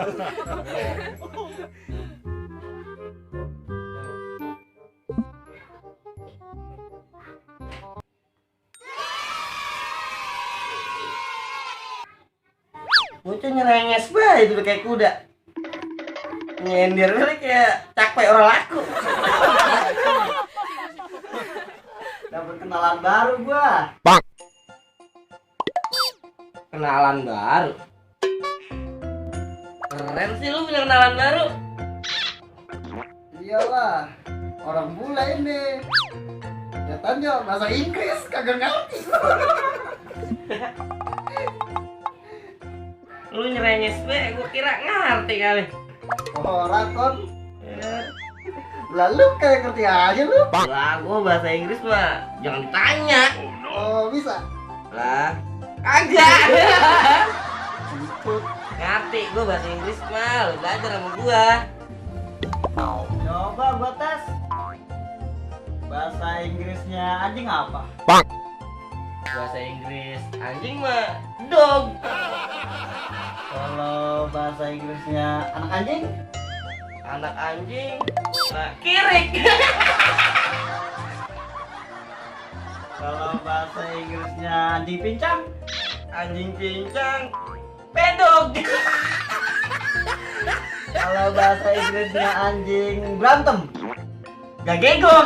Bocah nyerenges banget itu kayak kuda. Nyender kali kayak cakpe orang laku. Dapat kenalan baru gua. Bang. Kenalan baru. Keren sih lu punya kenalan baru. Iyalah, orang bule ini. Nyatanya bahasa Inggris kagak ngerti. Lu nyerenges be, gua kira ngerti kali. Orang kon. Lalu kayak ngerti aja lu. Lah gua bahasa Inggris mah jangan tanya. Oh bisa. Lah kagak. Ikut. Ngerti gua bahasa Inggris mah, lu belajar sama gua. Coba gua tes. Bahasa Inggrisnya anjing apa? Bahasa Inggris anjing mah dog. Kalau bahasa Inggrisnya anak anjing? Anak anjing nah kirik. Kalau bahasa Inggrisnya anjing pincang? Anjing pincang pedog. Kalau bahasa Inggrisnya anjing berantem? Gak gegok.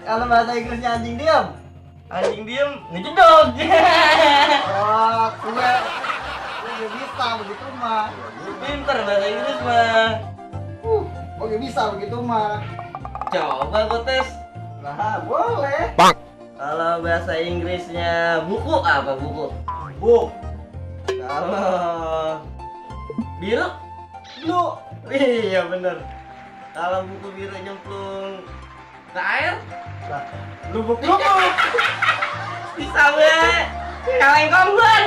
Kalau bahasa Inggrisnya anjing diam? Anjing diem ngejedog. Oh, gue udah bisa begitu mah. Pinter bahasa Inggris mah. Oke bisa begitu mah. Coba gua tes. Nah, boleh. Kalau bahasa Inggrisnya buku apa buku? Bu, Kalau biru? lu Iya bener. Kalau buku biru nyemplung ke air? lubuk-lubuk. Bisa be. Kaleng kongguan.